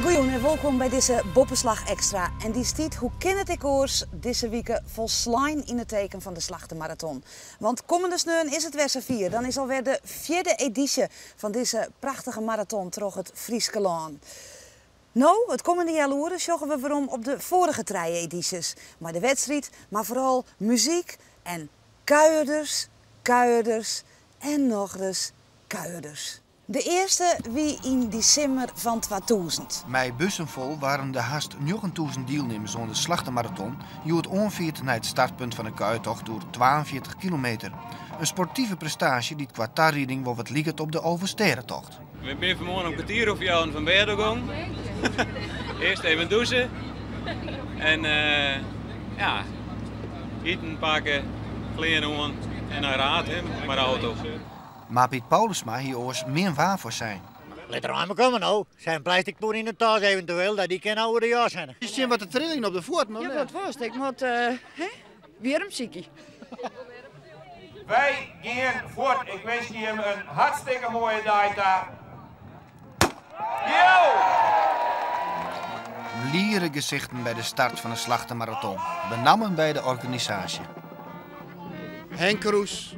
Goeie en wolkom by dizze Boppeslach Ekstra. En dy stiet, hoe kin it ek oars, dizze wike folslein yn it teken fan de Slachtemaraton. Want kommende sneon is it wer safier, dan is alwer de fjirde edysje fan dizze prachtige maraton troch it Fryske lân. No, it kommende healoere sjogge we werom op de foarige trije edysjes. Mei de wedstriid, mar foaral muzyk en kuierders, kuierders en nochris kuierders. De earste wie yn desimber fan 2000. Mei bussen fol waarden de hast 9000 dielnimmers oan de Slachtemaraton hjoed oanfierd nei it startpunt fan de kuiertocht oer 42 kilometer. In sportive prestaasje dy't kwa tarieding wol wat liket op de Alvestêdetocht. We binne fanmoarn om kertier oer fjouweren fan bêd ôfgongen. Earst even dûse en ja, iten pakke, klean oan en nei Raard hè, mei de auto. Mar Piet Paulusma hie oars min waar foarsein. Lit der ein mar komme no. Se ha in plastic poen yn de tas eventueel, dat dy kin oer de jas hinne. Je sjen wat de trilling op de fuotten, of Ja, net? wat wolst? Ik moat hè? Wjirm sykje. Wy gean fuort. Ik winskje jim in hartstikke moaie dei ta. Jo! Bliere gesichten by de start fan de Slachtemaraton, benammen by de organisaasje. Henk Kroes,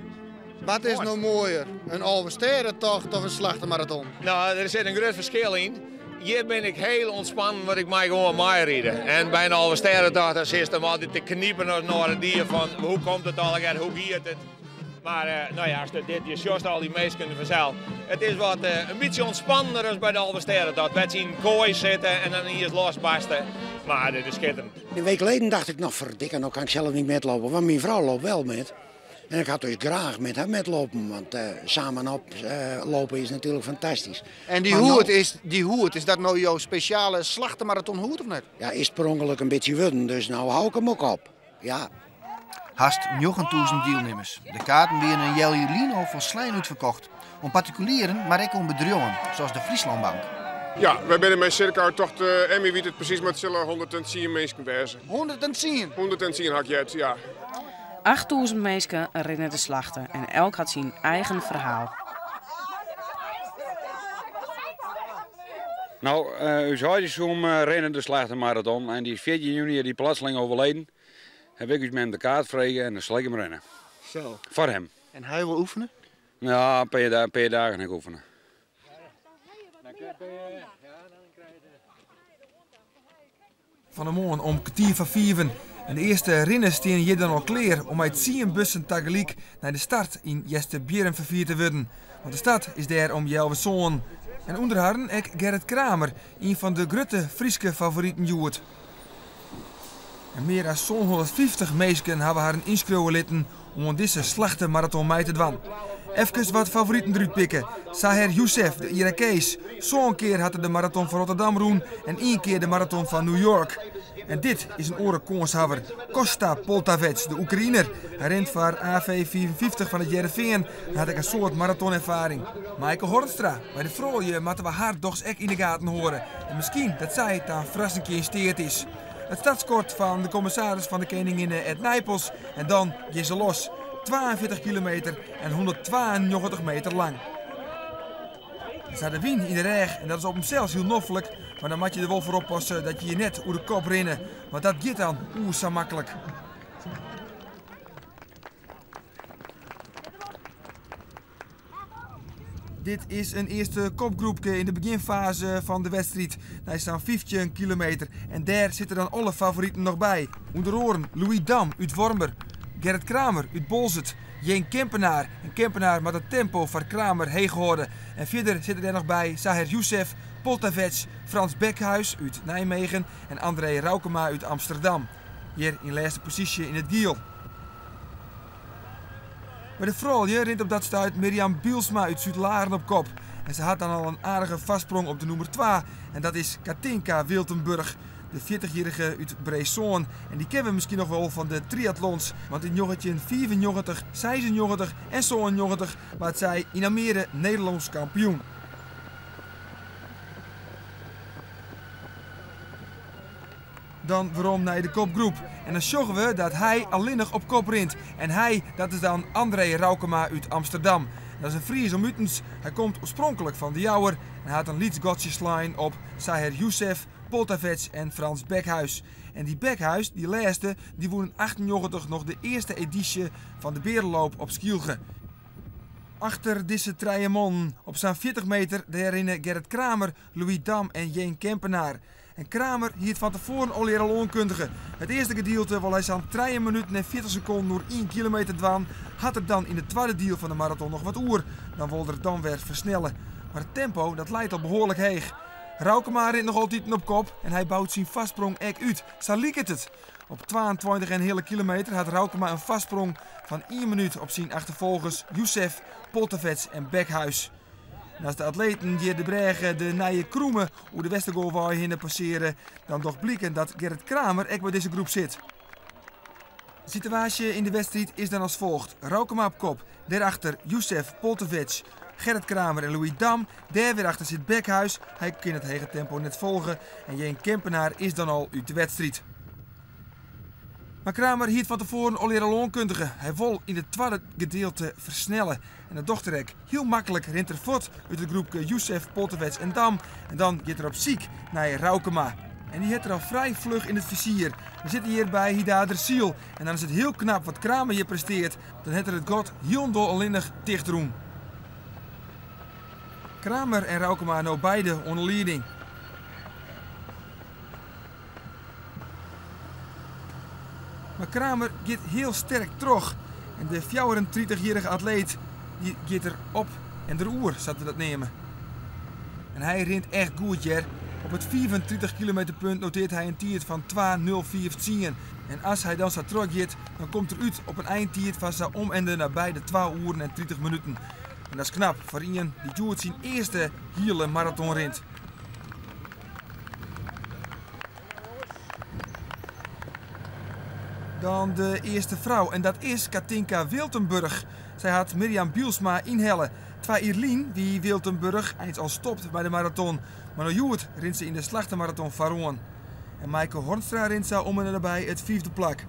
wat is no moaier, in Alvestêdetocht of in Slachtemaraton? No, der sit in grut ferskil yn. Hjir bin ik hiel ûntspannen, want ik mei gewoan meiride. En by in Alvestêdetocht dan sitst him altyd te knipen as in âlde dier fan hoe komt it allegear, hoe giet it. Mar no ja, ast dit, je sjochst al dy minsken fansels. It is wat in bytsje ûntspanner as by de Alvestêdetocht, wêr't se yn in koai sitte en dan iens losbarste. Mar dit is skitterend. Een week geleden dacht ik nog, verdikke, nou kan ik zelf niet metlopen, want mijn vrouw loopt wel met. En ik had dus graag met haar metlopen, want samen op lopen is natuurlijk fantastisch. En die Maar nou hoed, is, die hoed, is dat nou jouw speciale Slachtemarathonhoed of net? Ja, is per ongeluk een beetje wurden, dus nou hou ik hem ook op. Ja. Hast 9000 dielnimmers. De kaarten wiene in healjier lyn al folslein útferkocht. Oan partikulieren, mar ek oan bedriuwen, sa as de Friesland Bank. Ja, wy binne mei sirka, tocht Emmy wit it presys, mar it sille 110 minsken wêze. 110? 110 ha ik heard, ja. 8000 minsken rinne de Slachte en elk hat syn eigen ferhaal. No, ús heit soe him rinne de Slachtemaraton en dy is 14 juny is dy plotseling overleden. Haw ik ús mem de kaart frege en dan sil ik him rinne. Zo. Foar him. En hy wol oefene? Ja, in pear dagen ha ik oefene. Fan 'e moarn om kertier foar fiven en de earste rinners steane hjir dan al klear om mei tsien bussen tagelyk nei de start yn Easterbierrum ferfierd te wurden. Want de start is dêr om healwei sânen. En ûnder harren ek Gerrit Kramer, ien fan de grutte Fryske favoriten hjoed. En mear as sânhûndertfyftich minsken hawwe harren ynskriuwe litten om oan dizze Slachtemaraton mei te dwaan. Efkes wat favoriten derút pikke. Saher Youssef, de Irakees. Sân kear hat er de maraton fan Rotterdam rûn en ien kear de maraton fan New York. En dit is in oare kânshawwer, Kosta Poltavets, de Oekraïner. Hy rint foar AV 55 fan It Hearrenfean en hat ek in soad maratonerfaring. Maaike Hornstra, by de froulju moatte we har dochs ek yn de gaten hâlde. En miskien dat sy ta in ferrassinkje yn steat is. It startskot fan de kommissaris fan de Keninginne Ed Nijpels en dan gean se los. 42 kilometer en 192 meter lang. Se ha de wyn yn de rêch en dat is op himsels hiel noflik, mar dan moat je der wol foar oppasse dat je je net oer de kop rinne, want dat giet dan oer sa maklik. Dit is in earste kopgroepke yn de begjinfaze fan de wedstriid, nei sa'n 15 kilometer. En dêr sitte dan alle favoriten noch by. Under oaren Louis Dam út Wormer, Gerrit Kramer út Boalsert, Jeen Kempenaar. En Kempenaar moat it tempo foar Kramer heech hâlde. En fierder sitte dêr noch by Saher Youssef, Poltavets, Frans Bekhuis út Nijmegen en André Raukema út Amsterdam. Hjir yn lêste posysje yn it giel. By de froulju rint op dat stuit Mirjam Bielsma út Súdlaren op kop. En se hat dan al in aardige foarsprong op de nûmer twa en dat is Katinka Wiltenburg, de fjirtichjierrige út Breesân. En dy kenne we miskien noch wol fan de triatlons, want yn 1995, 96 en 97 waard sy yn Almere Nederlânsk kampioen. Dan werom nei de kopgroep en dan sjogge we dat hy allinnich op kop rint. En hy, dat is dan André Raukema út Amsterdam. Dat is in Fries om utens. Hy komt oarspronklik fan De Jouwer en hat in lyts gatsje slein op Saher Youssef, Poltavets en Frans Bekhuis. En dy Bekhuis, dy lêste, dy wûn yn 98 noch de earste edysje fan de Berenloop op Skylge. Achter dizze trije mannen, op sa'n 40 meter, dêr rinne Gerrit Kramer, Louis Dam en Jeen Kempenaar. En Kramer hie it fan tefoaren allegear al oankundige. It earste gedielte wol hy sa'n trije minuten en 40 sekonden oer ien kilometer dwaan. Hat er dan yn it twadde diel fan de maraton noch wat oer, dan wol er dan wer fersnelle. Mar it tempo dat leit al behoarlik heech. Roukema rint noch altiten op kop en hy bout syn foarsprong ek út, sa liket it. Op 22 en heale kilometer hat Roukema in foarsprong fan ien minút op syn achterfolgers Youssef, Poltavets en Bekhuis. En as de atleten hjir de brêge de Nije Krûme oer de Westergoawei hinne passeare, dan docht bliken dat Gerrit Kramer ek by dizze groep sit. De situaasje yn de wedstriid is dan as folgt, Roukema op kop, dêrachter Youssef, Poltavets, Gerrit Kramer en Louis Dam. Dêr wer achter sit Bekhuis, hy kin it hege tempo net folge en Jeen Kempenaar is dan al út de wedstriid. Mar Kramer hie it fan tefoaren allegear al oankundige, hy wol yn it twadde gedeelte fersnelle. En dat docht er ek. Hiel maklik rint er fuort út it groepke Youssef, Poltavets en Dam en dan giet er op syk nei Roukema. En dy hat er al frij fluch yn it fizier. We sitte hjir by Hidaardersyl en dan is it hiel knap wat Kramer hjir presteart. Dan hat er it gat hielendal allinnich tichtrûn. Kramer en Roukema no beide oan de lieding. Mar Kramer giet hiel sterk troch en de 34-jierrige atleet dy giet der op en der oer, sa't we dat neame. En hy rint echt goed hear. Op it 35 kilometer punt noteart hy in tiid fan 2:05:10. En as hy dan sa trochgiet, dan komt er út op in eintiid fan sa om en de nabij de 2 oeren en 30 minuten. En dat is knap foar ien dy't hjoed syn earste hiele maraton rint. Dan de earste frou en dat is Katinka Wiltenburg. Sy hat Mirjam Bielsma ynhelle. Twa jier lyn wie Wiltenburg eins al stopt by de maraton, mar no hjoed rint se yn de Slachtemaraton foaroan. En Maaike Hornstra rint sa om en nabij it fiifde plak.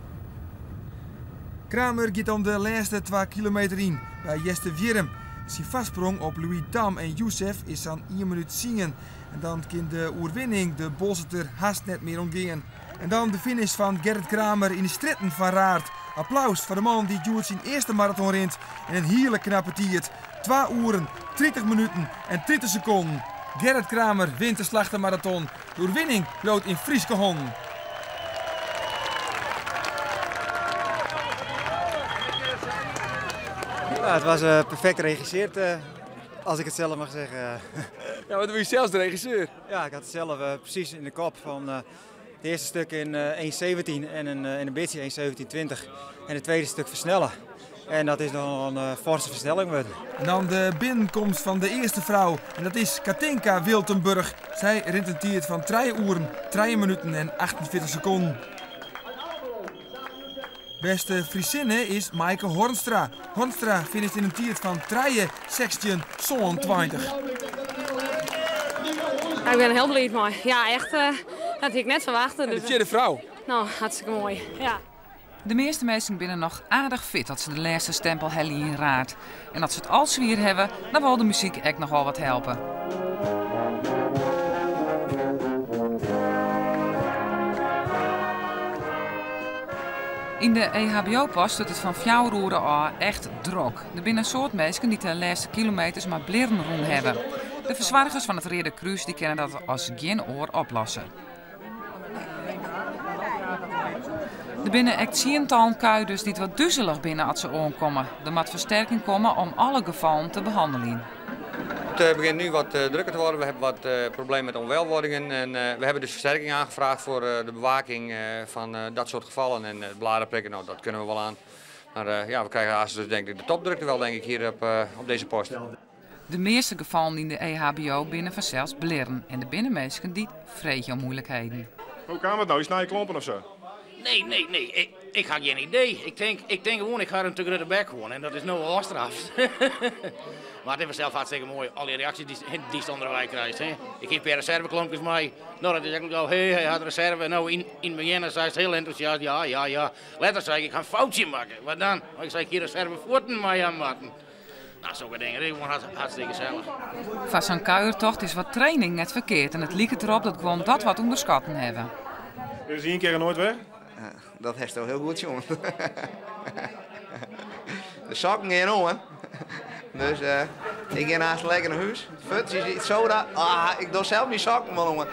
Kramer giet dan de lêste 2 kilometer yn by Easterwierrum. Syn foarsprong op Louis Dam en Youssef is sa'n ien minút tsien. En dan kin de oerwinning de Boalserter hast net mear ûntgean. En dan de finish fan Gerrit Kramer yn de strjitten fan Raard. Applaus foar de man dy't hjoed syn earste maraton rint en in hiele knappe tiid, 2 oeren, 30 minuten en 30 sekonden. Gerrit Kramer wint de Slachtemaraton. De oerwinning bliuwt yn Fryske hannen. Ja, het was perfect geregisseerd, als ik het zelf mag zeggen. Ja, want wie sels de regisseur? Ja, ik had het zelf precies in de kop van het eerste stuk in 1.17 en een beetje 1.17.20 en het tweede stuk versnellen. En dat is nog een forse versnelling geworden. En dan de binnenkomst van de eerste vrouw. En dat is Katinka Wiltenburg. Zij rint een tijd van 3 uren, 3 minuten en 48 seconden. Beste Friezinne is Maaike Hornstra. Hornstra finisht in een tijd van 3, 16, 22. Ja, ik ben er heel blij mee. Ja, echt, dat had ik net verwacht. En de vierde vrouw. Nou, hartstikke mooi. Ja. De meeste mensen binnen nog aardig fit dat ze de laatste stempel hellen in Raard. En dat ze het al zwier hebben, dan wil de muziek ook nog wel wat helpen. In de E H B O-post doet het van fjouwer af echt drok. Er binnen een soort mensen die de laatste kilometers maar bleren rond hebben. De verzorgers van het Rode Kruis die kennen dat als geen oor oplossen. Er binnen echt tientallen kuiders die het wat duizelig binnen als ze aankomen. Er moet versterking komen om alle gevallen te behandelen. Het begint nu wat drukker te worden. We hebben wat problemen met onwelwordingen. En we hebben dus versterking aangevraagd voor de bewaking van dat soort gevallen. En het blarenprikken, dat kunnen we wel aan. Maar we krijgen haast dus denk ik de topdrukte wel denk ik, hier op deze post. De meeste gevallen in de EHBO binnen vanzelfs bleren. En de binnenmeesken die vreet om moeilijkheden. Hoe kan het nou? Is het klompen of zo? Nee, nee, nee. Ik had geen idee. Ik denk gewoon, ik ga een te grote bek gewoon. En dat is nou al straf. Maar het is zelf hartstikke mooi. Al die reacties die ze onderweg krijgt. Hè. Ik geef per reserveklompjes mee. Nou, dat is eigenlijk al, hey, hij had reserve. Nou, in het begin zei ze heel enthousiast. Ja, ja, ja. Later zei ik, ik ga een foutje maken. Wat dan? Ik zei, ik hier reserve voeten mee aan maken. Nou, sokke dingen. It is gewoan hartstikke gesellich. Foar sa'n kuiertocht is wat training net ferkeard en it liket derop dat guon dat wat ûnderskatten hawwe. Is ien kear en noait wer? Dat hast hiel goed sjoen. De sokken gean oan. Dus uh, ik gean haast lekker nei hûs. Futsjes, soda. Ah, ik doch sels myn sokken wol oan.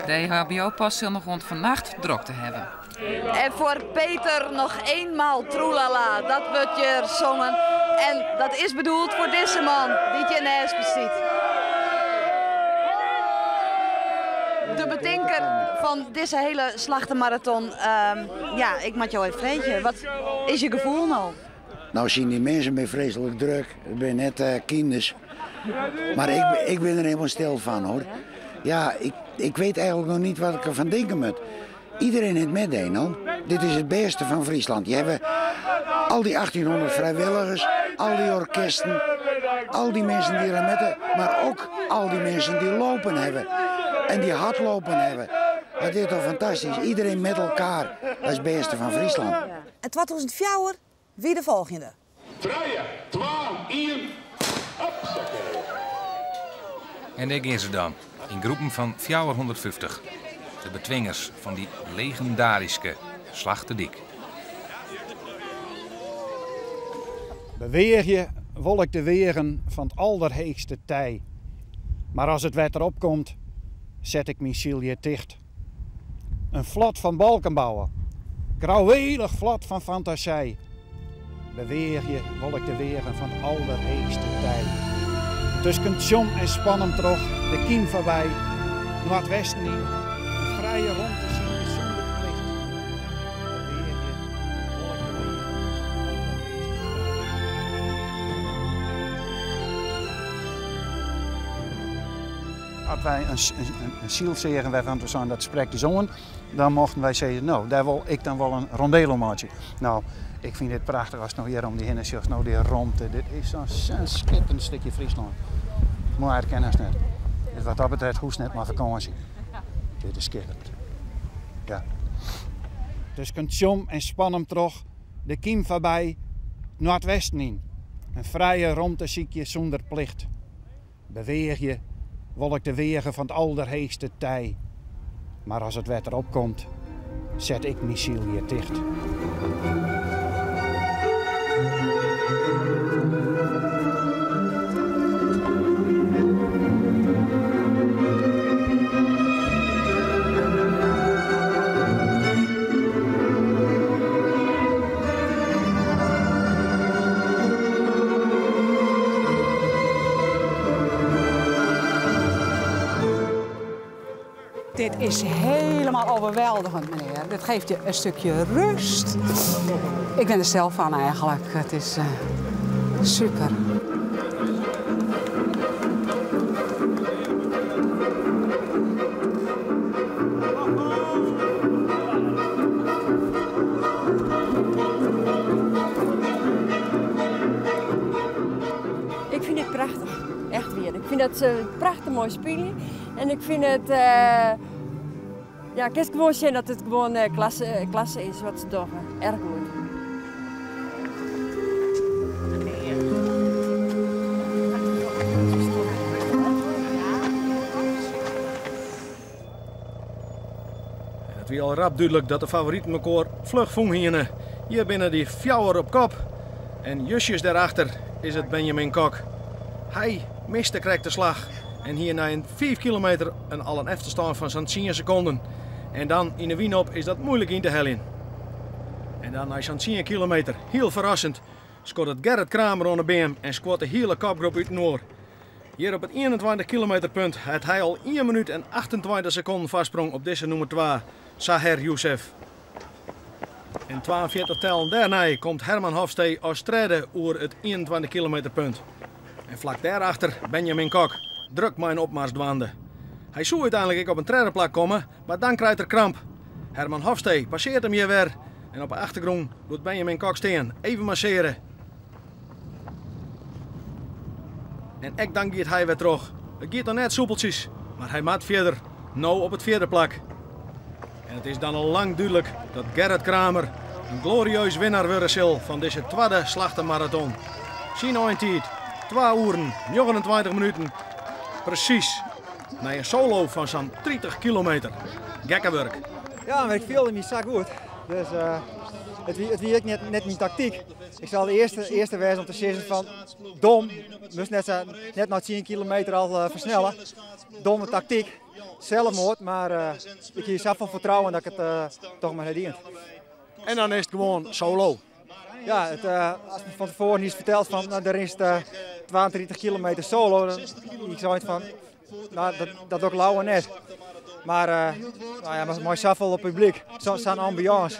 De EHBO-pas sil noch oant fannacht drokte hawwe. En foar Peter noch eenmaal troelala, dat wurdt hjir songen. En dat is bedoeld foar dizze man dy't hjir neist my stiet. De betinker fan dizze hiele slachtemaraton. Ehm, ja, ik moat jo even freegje, wat is je gefoel no? Nou zien die mensen my vreselijk druk. Ik bin net uh, kinders. Maar ik, ik ben er helemaal stil van hoor. Ja, ik, ik weet eigenlijk nog niet wat ik ervan denken moet. Iedereen het meedeed, no? Dit is het beste van Friesland. Je hebt al die 1800 vrijwilligers, al die orkesten, al die mensen die er met, maar ook al die mensen die lopen hebben. En die hardlopen hebben. Dat is toch fantastisch. Iedereen met elkaar. Dat is het beste van Friesland. En 2004, wie de volgende? 3, 2, 1, hupsakee. En dêr geane se dan, yn groepen fan 450. De betwingers fan dy legindaryske Slachtedyk. Beweegje wol ik de weagen fan it alderheechste tij. Mar as it wetter opkomt, set ik myn siel hjir ticht. In flot fan balken bouwe, grouwélich flot fan fantasij. Beweegje wol ik de weagen fan it alderheechste tij. Tusken Tsjom en Spannum troch, de kym foarby, noardwesten yn, in frije romte sykje sûnder plicht. Beweegje wol ik de weagen fan it alderheechste tij. As wy in syl seagen wêrfan't we seinen dat sprekt ús oan, dan mochten wy sizze, no, dêr wol ik dan wol in rondeel om meitsje. No, ik fyn dit prachtich ast no hjir om dy hinne sjochst, no dy romte, dit is sa'n skitterend stikje Fryslân. Moaier kin hast net. Dus wat dat betreft hoechst net mei fakânsje. Dit is skitterend. Ja. Tusken Tsjom en Spannum troch, de kym foarby, noardwesten yn. In frije romte sykje sûnder plicht. Beweegje wol ik de weagen fan it alderheechste tij, mar as it wetter opkomt, set ik myn siel hjir ticht. Dit is helemaal overweldigend, meneer. Dit geeft je een stukje rust. Ik ben er zelf van eigenlijk. Het is uh, super. Ik fyn it prachtich, echt wier. Ik fyn dat se prachtich moai spylje en ik fyn it, uh, ja, kinst gewoan sjen dat it gewoan eh, klasse, klasse is wat se dogge. Erch goed. It wie al rap dúdlik dat de favoriten mekoar fluch fûn hiene. Hjir binne dy fjouwer op kop en justjes dêrachter is it Benjamin Kok. Hy miste krekt de slach en hie nei in 5 kilometer in al in efterstân fan sa'n tsien sekonden. En dan yn 'e wyn op is dat muoilik yn te heljen. En dan nei sa'n tsien kilometer, hiel ferrassend, skoddet Gerrit Kramer oan 'e beam en skuort de hiele kopgroep útinoar. Hjir op it 21 kilometer punt hat hy al ien minút en 28 sekonden foarsprong op dizze nûmer twa, Saher Youssef. En 42 tellen dêrnei komt Herman Hofstee as tredde oer it 21 kilometer punt. En flak dêrachter Benjamin Kok, drok mei in opmars dwaande. Hy soe úteinlik ek op in tredde plak komme, mar dan krijt er kramp. Herman Hofstee passearret him hjir wer en op 'e achtergrûn bliuwt Benjamin Kok stean, even massearje. En ek dan giet hy wer troch. It giet noch net soepeltsjes, mar hy moat fierder, no op it fjirde plak. En it is dan al lang dúdlik dat Gerrit Kramer in glorieus winner wurde sil fan dizze twadde Slachtemaraton. Syn eintiid. 2 oeren 29 minuten. Presys. Nei in solo fan sa'n 30 kilometer. Gekke wurk. Ja, mar ik fielde my sa goed. Dus uh, it, wie, it wie ek net, net myn taktyk. Ik sil de earste, earste wêze om te sizzen fan dom, moast net, sa, net nei 10 kilometer al uh, fersnelle. Domme taktyk, zelfmoord, mar uh, ik hie safolle fertrouwen dat ik it uh, toch mar ha dien. En dan is it gewoan solo. Ja, it, uh, ast my fan tefoaren hiest ferteld fan nou, der is 32 kilometer solo, dan ik sei fan nou, dat, dat doch ik leaver net. Mar uh, nou ja, mei safolle publyk, sa'n ambiance,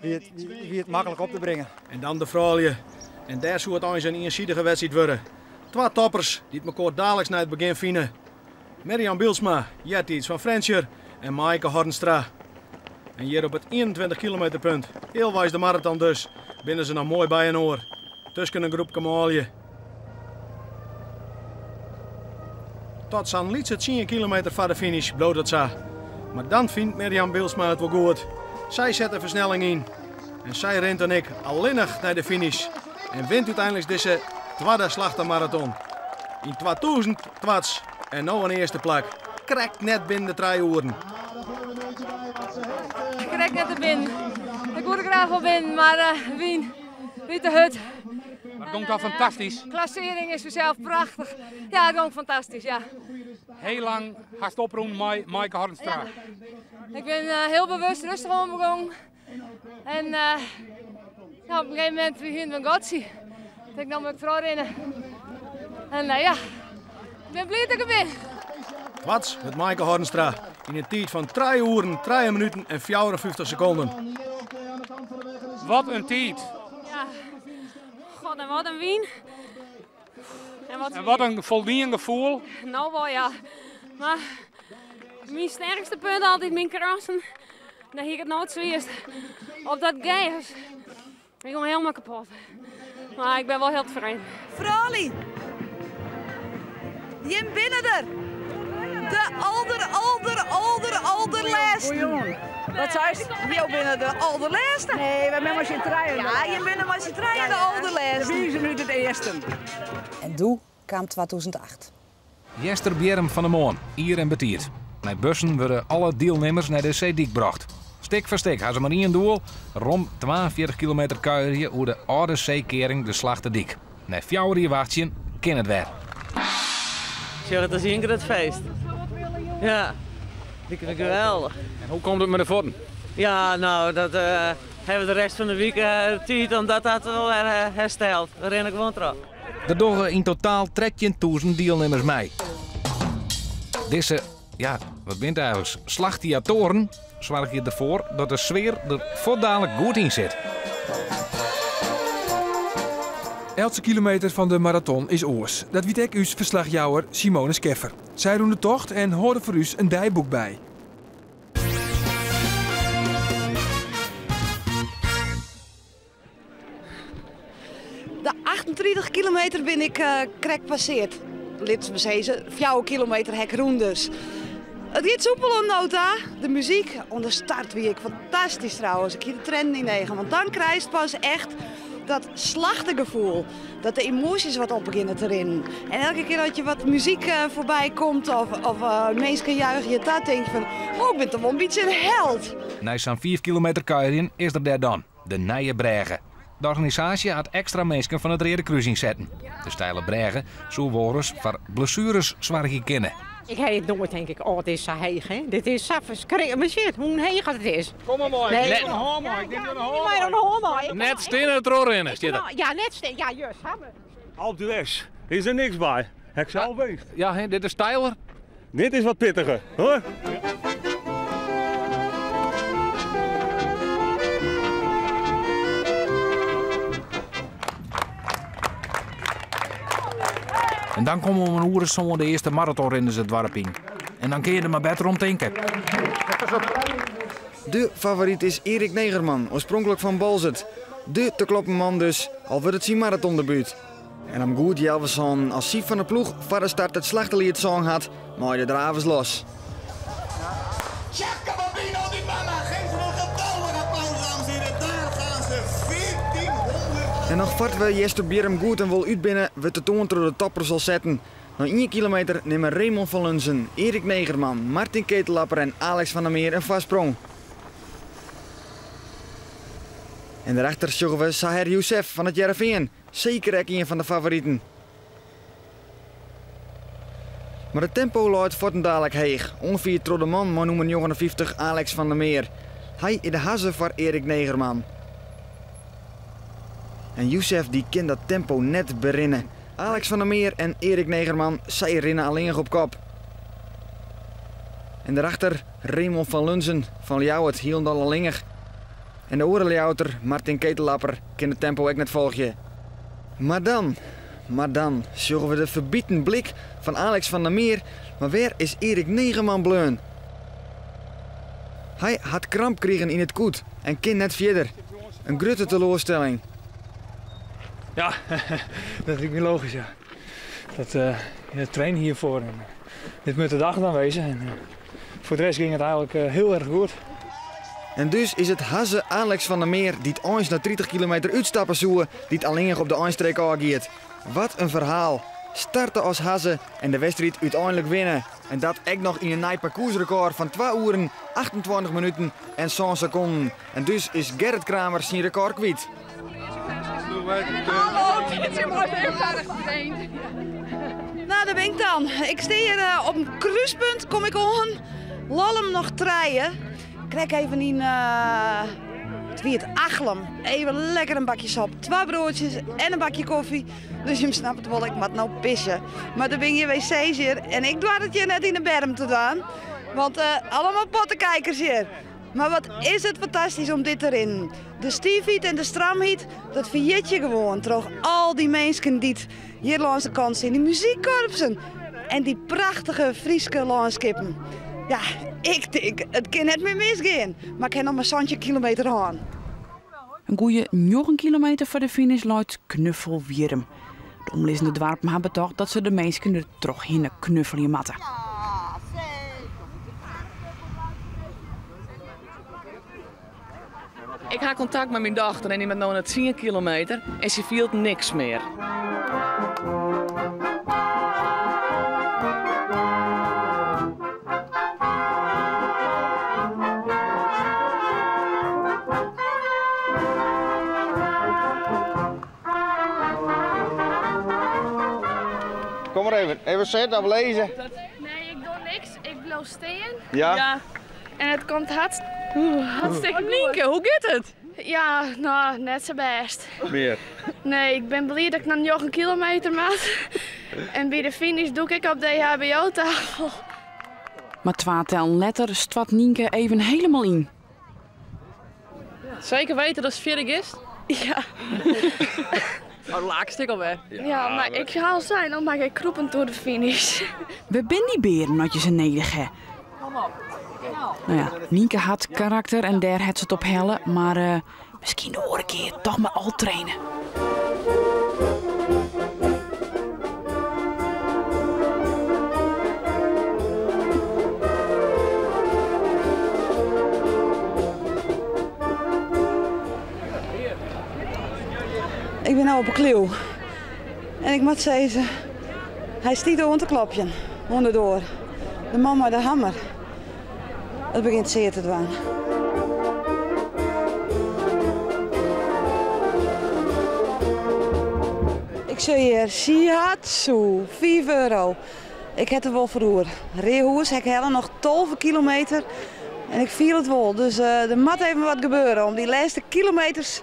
wie it, wie it maklik op te bringen. En dan de froulju. En dêr soe it eins in iensidige wedstriid wurde. Twa toppers dy't mekoar daliks nei it begjin fine. Mirjam Bylsma, eartiids fan Frjentsjer, en Maaike Hornstra. En hjir op it 21 kilometerpunt, healweis de maraton dus, binne se noch moai byinoar. Tusken in groepke manlju. Tot sa'n lytse 10 kilometer foar de finish bliuwt it sa. Mar dan fynt Mirjam Bylsma it wol goed. Sy set de fersnelling yn. En sy rint dan ek allinnich nei de finish en wint úteinlik dizze twadde Slachtemaraton. Yn 2000 twads en no in earste plak. Krekt net binnen de trije oeren. Krekt net derbinnen. Ik woe der graach wol binnen, mar uh, wyn wie te hurd. Mar it gong toch fantastysk? Klassearring is fansels prachtich. Ja, it gong fantastysk, ja. Hiel lang hast oprûn mei Maaike Hornstra. Ja. Ik bin uh, hiel bewust rêstich oan begûn. En uh, nou, op in gegeven momint wie in gatsje. Ik no moat ik trochrinne. En uh, ja, ik bin bliid dat ik der bin. Twads wurdt Maaike Hornstra yn in tiid fan 3 oeren, 3 minuten en 54 sekonden. Wat in tiid! Ja, god en wat in wyn. En wat, en wat in foldien gefoel. No wol ja. Mar myn sterkste punt altyd myn krassen. Dêr hie ik it no it swierst. Op dat gers. Ik gong hielendal kapot. Mar ik bin wol hiel tefreden. Froulju, jim binne der! De alder, alder, alder, alderlêsten. Goeiemoarn. Wat seist? Jo binne de alderlêste. Nee, wy binne mei syn trijen. Ja, jim binne mei syn trijen de alderlêsten. De wizen út it easten. En doe kaam 2008. Easterbierrum fan 'e moarn, ier en betiid. Mei bussen wurde alle dielnimmers nei de seedyk brocht. Stik foar stik ha se mar ien doel, rom 42 kilometer kuierje oer de âlde seekearing de Slachtedyk. Nei fjouwer jier wachtsjen kin it wer. Sjoch, it is ien grut feest. Ja, liket my geweldich. En hoe komt it mei de fuotten? Ja, no, dat hawwe we de rest fan de wike tiid omdat dat wol wer herstelt. We rinne gewoan troch. Der dogge yn totaal 13.000 dielnimmers mei. Dizze, ja, wat binne it eigenlik, slachtiatoren soargje derfoar dat de sfear der fuortdalik goed yn sit. Eltse kilometer fan de maraton is oars. Dat wit ek ús ferslachjouwer Simone Skeffer. Sy rûn de tocht en hâlde foar ús in deiboek by. De 38 kilometer bin ik uh, krekt passeard. Lit me sizze, 4 kilometer ha ik rûn dus. It giet soepel oant no ta. De muzyk oan de start wie ek fantastysk trouwens. Ik hie de triennen yn de eagen, want dan krijst pas echt dat slachtegefoel. Dat de emoasjes wat op begjinne te rinnen. En elke kear dat je wat muzyk uh, foarby komt of, of uh, minsken juiche je ta, tink je fan, oh, ik bin toch wol in bytsje in held. Nei sa'n 5 kilometer kuierjen is er dêr dan, de nije brêge. De organisaasje hat ekstra minsken fan it Reade Krús ynsetten. De steile brêge soe wolris foar blessueres soargje kinne. Ik ha it noait tink ik, oh it is sa heech hè. Dit is sa ferskriklik. Mar shit, hoe heech it is. Kom mar mei. Nee. Net, Nim de hân mei. Net stean trochrinne, stiet der. Ja, net stean. Ja, juist. Alpe d'Huez, is der niks by. Ha ik sels west. Ja, hè, dit is steiler. Dit is wat pittiger, hoor. En dan komme om in oere sân de earste maratonrinners it doarp yn. En dan kin je der mar better om tinke. De favoryt is Erik Negerman, oarspronklik fan Boalsert. De te kloppen man dus, al wurdt it syn maratondebút. En om goed healwei sânen as Syb van der Ploeg foar de start it slachteliet song hat, meie de dravers los. Tjaka Bambino di Mama, geef ze een geweldig applaus, dames en heren. Daar gaan ze, 1400. En noch foar't we Easterbierrum goed en wol út binne, wurdt de toan troch de toppers al setten. Nei ien kilometer nimme Remon van Lunzen, Erik Negerman, Martin Ketellapper en Alex van der Meer in foarsprong. En dêrachter sjogge we Saher Youssef fan It Hearrenfean, seker ek ien fan de favoriten. Mar it tempo leit fuortendalik heech, oanfierd troch de man mei nûmer 59 Alex van der Meer. Hy is de hazze foar Erik Negerman. En Youssef dy kin dat tempo net berinne. Alex van der Meer en Erik Negerman, sy rinne allinnich op kop. En dêrachter Remon van Lunzen fan Ljouwert hielendal allinnich. En de oare Ljouwerter, Martin Ketellapper, kin it tempo ek net folgje. Mar dan, mar dan sjogge we de ferbiten blik fan Alex van der Meer, mar wêr is Erik Negerman bleaun? Hy hat kramp krigen yn it kût en kin net fierder. In grutte teloarstelling. Ja, dat liket my logysk, ja. Dat uh, je train hiervoor. En, dit moet de dag dan wezen. En, uh, voor de rest ging het eigenlijk uh, heel erg goed. En dus is it hazze Alex van der Meer dy't eins nei 30 kilometer útstappe soe, dy't allinnich op de einstreek ôfgiet. Wat in ferhaal. Starte as hazze en de wedstriid úteinlik winne. En dat ek noch yn in nij parkoersrekôr fan 2 oeren, 28 minuten en 7 sekonden. En dus is Gerrit Kramer syn rekôr kwyt. Hallo, dit is mooi heel getraind. Nou, daar ben ik dan. Ik sta hier eh, op een kruispunt, kom ik oan. Lollum noch trije. Krek even yn uh, it wie it Achlum. Even lekker in bakje sop, twa broadsjes en in bakje kofje. Dus jim snappe it wol, ik moat no pisse. Mar der binne gjin wc's hjir en ik doar it hjir net yn de berm te dwaan. Want uh, allemaal pottenkijkers hjir. Mar wat is it fantastysk om dit te rinnen. De stiifheid en de stramheid, dat ferjit je gewoan troch al dy minsken dy't hjir lâns de kant stean. Dy muzykkorpsen en dy prachtige Fryske lânskippen. Ja, ik tink, it kin net mear misgean. Mar ik ha noch mar 17 kilometer hân. In goeie njoggen kilometer foar de finish leit Knuffelwierrum. De omlizzende doarpen ha betocht dat se de minsken der trochhinne knuffelje moatte. Ik ha kontakt mei myn dochter en dy moat no nei tsien kilometer en sy fielt niks mear. Kom mar even, even sitte of lizze. Nee, ik doch niks. Ik bliuw stean. Ja? En it komt hart, hartstikke Nienke, hoe giet it? Ja, no, net sa bêst. Mear? Nee, ik bin bliid dat ik noch njoggen kilometer moat. En by de finish dûk ik op de EHBO-tafel. Mar twa tellen letter stoart Nienke even helemaal yn. Seker wite datst fierder giest? Ja. Oh, laakst ek alwer. Ja, mar ik ha al sein, dan maak ik krûpend oer de finish. Wêr binne dy bearen as je se nedich ha? Kom op. No ja, Nienke hat karakter en dêr hat se it op helle, mar uh, miskien de oare kear toch mar al traine. Ik bin no op 'e kliuw en ik moat sizze, hy stiet oan te klopjen oan de doar. De man mei de hammer. It begjint sear te dwaan. Ik sjoch hjir Shiatsu, 5 euro. Ik ha it der wol foar oer. Reahûs, ha ik helle noch 12 kilometer en ik fiel it wol. Dus uh, der moat even wat gebeure om dy lêste kilometers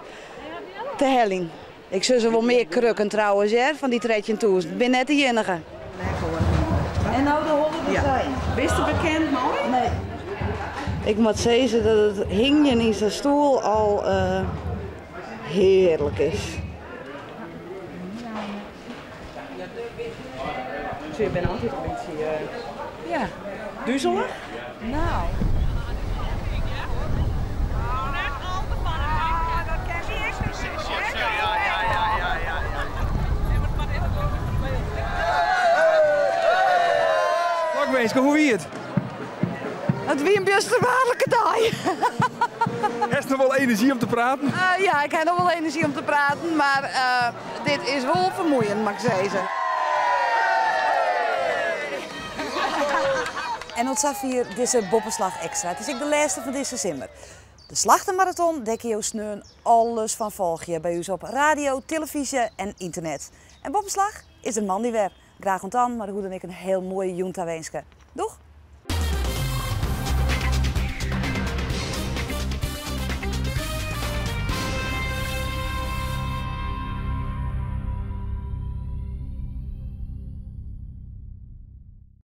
te heljen. Ik sjoch se wol mear krukken trouwens hear, fan dy 13.000. Bin net de iennige. En no de holle der sa yn. Bist der bekend mei? Nee. Ik moat sizze dat it hingjen yn sa'n stoel al uh, hearlik is. Je binne altyd in bytsje uh, ja, duzelich. Nou. Lokwinske, hoe wie it? It wie in bjusterbaarlike dei. Hast noch wol enerzjy om te praten? Ja, ik ha noch wol enerzjy om te praten, mar dit is wol fermoeiend, moat ik sizze. En oant safier dizze Boppeslach Ekstra. It is ek de lêste fan dizze simmer. De Slachtemaraton, dêr kinne jo sneon alles fan folgje by ús op radio, telefyzje en ynternet. En Boppeslach is der moandei wer. Graach oant dan, mar hoe dan ek in hiel moaie jûn tawinske. Doeg!